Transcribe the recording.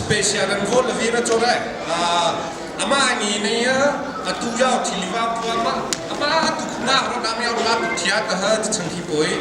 Special an vote la vira cho dai. Ama ni nei atu yao thiliwa pua ma ama tu khuna ro nam yao la tu thia ta ha chang hi poi.